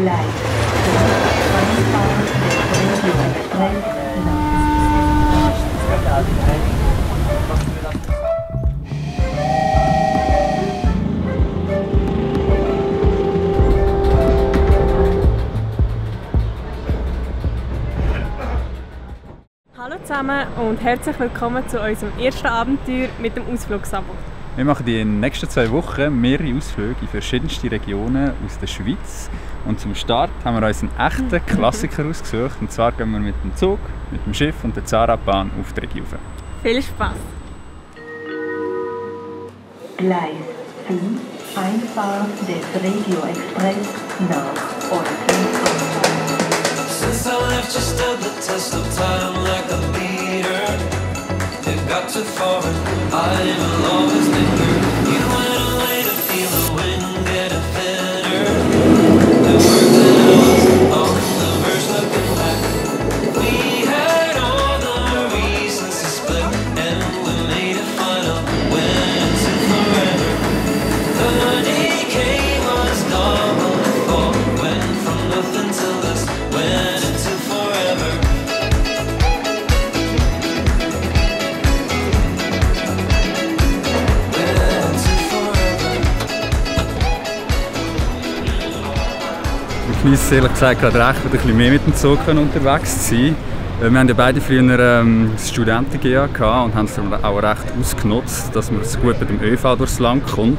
Hallo zusammen und herzlich willkommen zu unserem ersten Abenteuer mit dem Ausflugsabo. Wir machen in den nächsten 2 Wochen mehrere Ausflüge in verschiedenste Regionen aus der Schweiz. Und zum Start haben wir uns einen echten Klassiker ausgesucht. Und zwar gehen wir mit dem Zug, mit dem Schiff und der Zahnradbahn auf die Region. Viel Spaß! Gleis 5, Einfahrt des Regio-Express nach Olten. Since I left, you stood the test of time like a leader. It got too far, I will always linger. You went away to feel the wind getting thinner. The words that I was on the verge looking back. We had all the reasons to split, and we made it final. Went to forever. The decay was double the fall. Went from nothing to this. Went into forever. Ich genieße ehrlich gesagt gerade recht, ein bisschen mehr mit dem Zug unterwegs zu sein. Wir haben ja beide früher das Studenten-GA und haben es auch recht ausgenutzt, dass man es gut mit dem ÖV durchs Land kommt.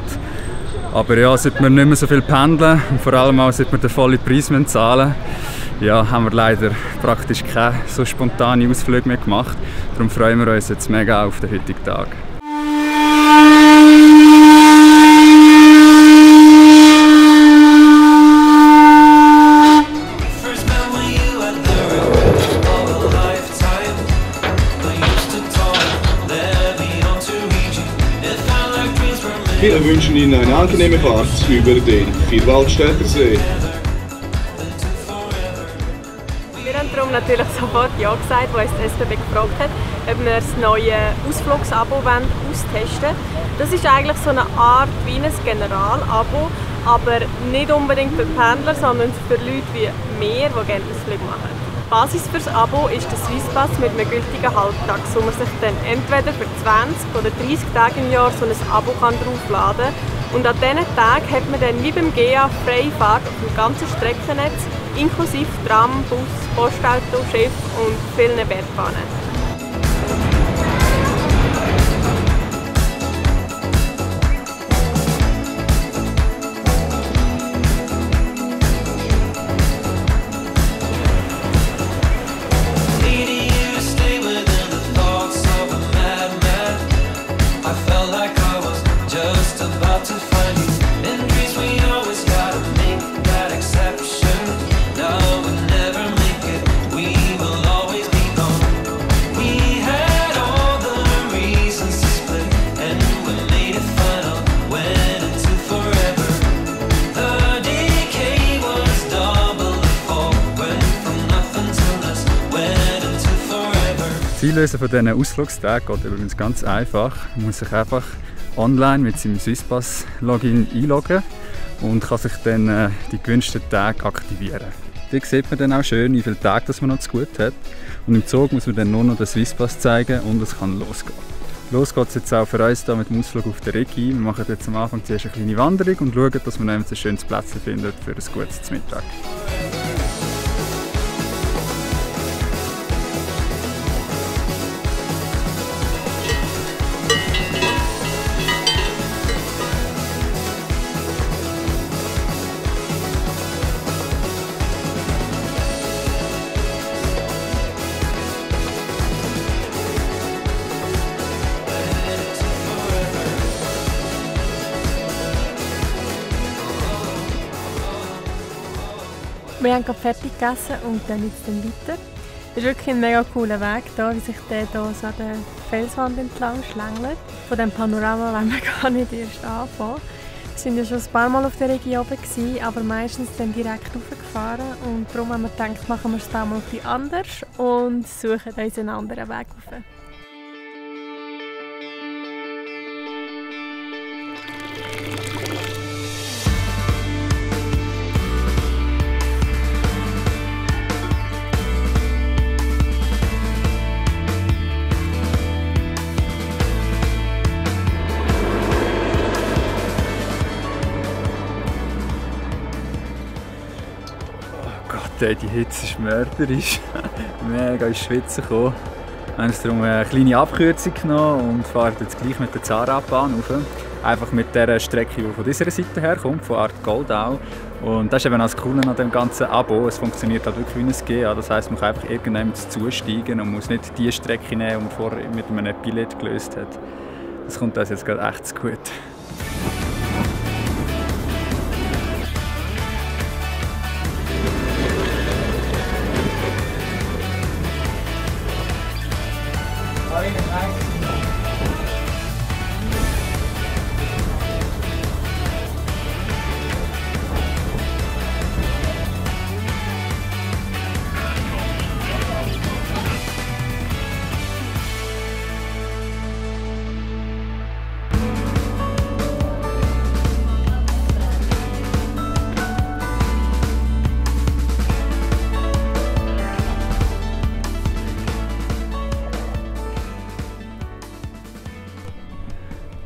Aber ja, seit wir nicht mehr so viel pendeln und vor allem auch seit wir den vollen Preis zahlen müssen, ja, haben wir leider praktisch keine so spontane Ausflüge mehr gemacht. Darum freuen wir uns jetzt mega auf den heutigen Tag. Wir wünschen Ihnen eine angenehme Fahrt über den Vierwaldstätter See. Wir haben darum natürlich sofort Ja gesagt, als uns die SBB gefragt hat, ob wir das neue Ausflugsabo austesten wollen. Das ist eigentlich so eine Art wie ein Generalabo, aber nicht unbedingt für Pendler, sondern für Leute wie mir, die gerne Ausflüge machen. Die Basis für das Abo ist der Swisspass mit einem gültigen Halbtags, wo man sich dann entweder für 20 oder 30 Tage im Jahr so ein Abo draufladen kann. Und an diesen Tagen hat man dann wie beim GA freie Fahrt auf dem ganzen Streckennetz, inklusive Tram, Bus, Postauto, Schiff und vielen Bergbahnen. Das Einlösen von diesen Ausflugstagen geht übrigens ganz einfach. Man muss sich einfach online mit seinem Swisspass-Login einloggen und kann sich dann die gewünschten Tage aktivieren. Dort sieht man dann auch schön, wie viele Tage man noch zu gut hat. Und im Zug muss man dann nur noch den Swisspass zeigen und es kann losgehen. Los geht es jetzt auch für uns hier mit dem Ausflug auf der Regi. Wir machen jetzt am Anfang zuerst eine kleine Wanderung und schauen, dass wir ein schönes Plätzchen finden für ein gutes Mittag. Wir haben gerade fertig gegessen und dann jetzt weiter. Es ist wirklich ein mega cooler Weg, hier, wie sich der hier so an der Felswand entlang schlängelt. Von diesem Panorama wollen wir gar nicht erst anfangen. Wir waren ja schon ein paar Mal auf der Region oben, aber meistens dann direkt hochgefahren. Und darum haben wir gedacht, machen wir es da mal ein bisschen anders und suchen uns einen anderen Weg rauf. ey, die Hitze ist mörderisch. Mega ins Schwitzen gekommen. Wir haben uns darum eine kleine Abkürzung genommen und fahren jetzt gleich mit der Zahnradbahn rauf. Einfach mit der Strecke, die von dieser Seite herkommt, von Art Goldau. Und das ist eben auch das Coole an dem ganzen Abo. Es funktioniert halt wirklich wie ein GA. Das heisst, man kann einfach irgendjemand zusteigen und muss nicht die Strecke nehmen, die man vorher mit einem Billett gelöst hat. Das kommt uns jetzt gerade echt zu gut.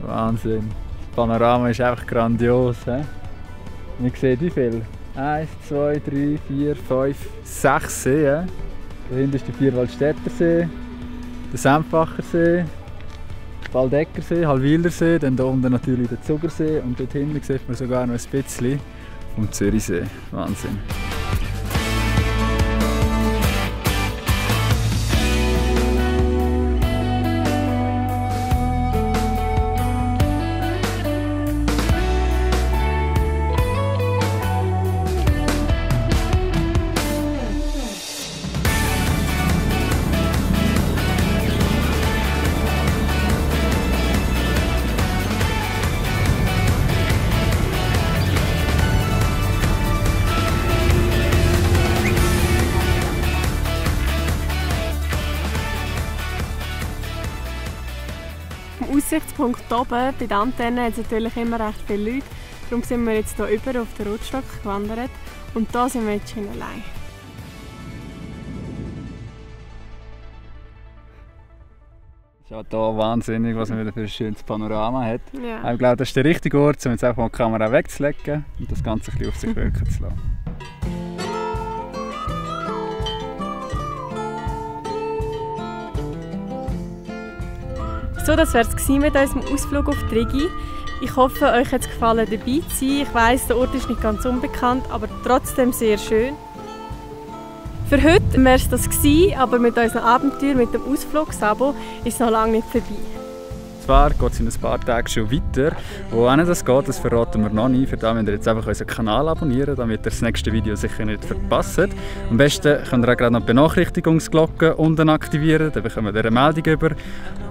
Wahnsinn. Das Panorama ist einfach grandios. He? Man sieht wie viel? 1, 2, 3, 4, 5, 6 Seen. Da hinten ist der Vierwaldstätter See, der Sempfacher See, der Waldecker See, Hallwiler See, dann hier unten natürlich der Zugersee und dort hinten sieht man sogar noch ein bisschen vom Zürichsee. Wahnsinn. Am Aussichtspunkt oben bei der Antenne hat es natürlich immer recht viele Leute. Darum sind wir jetzt hier über auf den Rotstock gewandert und da sind wir jetzt schon allein. Es ist auch hier wahnsinnig, was man wieder für ein schönes Panorama hat. Ja. Ich glaube, das ist der richtige Ort, um jetzt einfach mal die Kamera wegzulegen und das Ganze ein bisschen auf sich wirken zu lassen. So, das war es mit unserem Ausflug auf die Rigi. Ich hoffe, euch hat es gefallen, dabei zu sein. Ich weiss, der Ort ist nicht ganz unbekannt, aber trotzdem sehr schön. Für heute wäre es das gewesen, aber mit unserem Abenteuer, mit dem Ausflugsabo, ist es noch lange nicht vorbei. Zwar geht es in ein paar Tagen schon weiter. Wo das geht, das verraten wir noch nicht. Für das müsst ihr jetzt einfach unseren Kanal abonnieren, damit ihr das nächste Video sicher nicht verpasst. Am besten könnt ihr auch gerade noch die Benachrichtigungsglocke unten aktivieren, dann bekommt ihr eine Meldung über.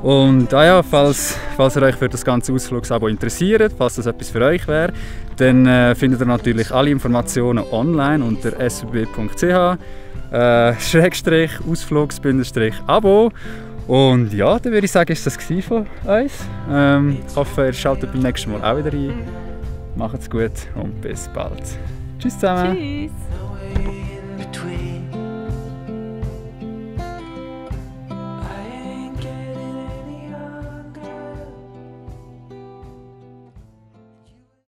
Und ja, falls ihr euch für das ganze Ausflugsabo interessiert, falls das etwas für euch wäre, dann findet ihr natürlich alle Informationen online unter swb.ch /Ausflugs-Abo. Und ja, dann würde ich sagen, ist das von uns. Ich hoffe, ihr schaltet beim nächsten Mal auch wieder ein. Macht's gut und bis bald. Tschüss zusammen. Tschüss.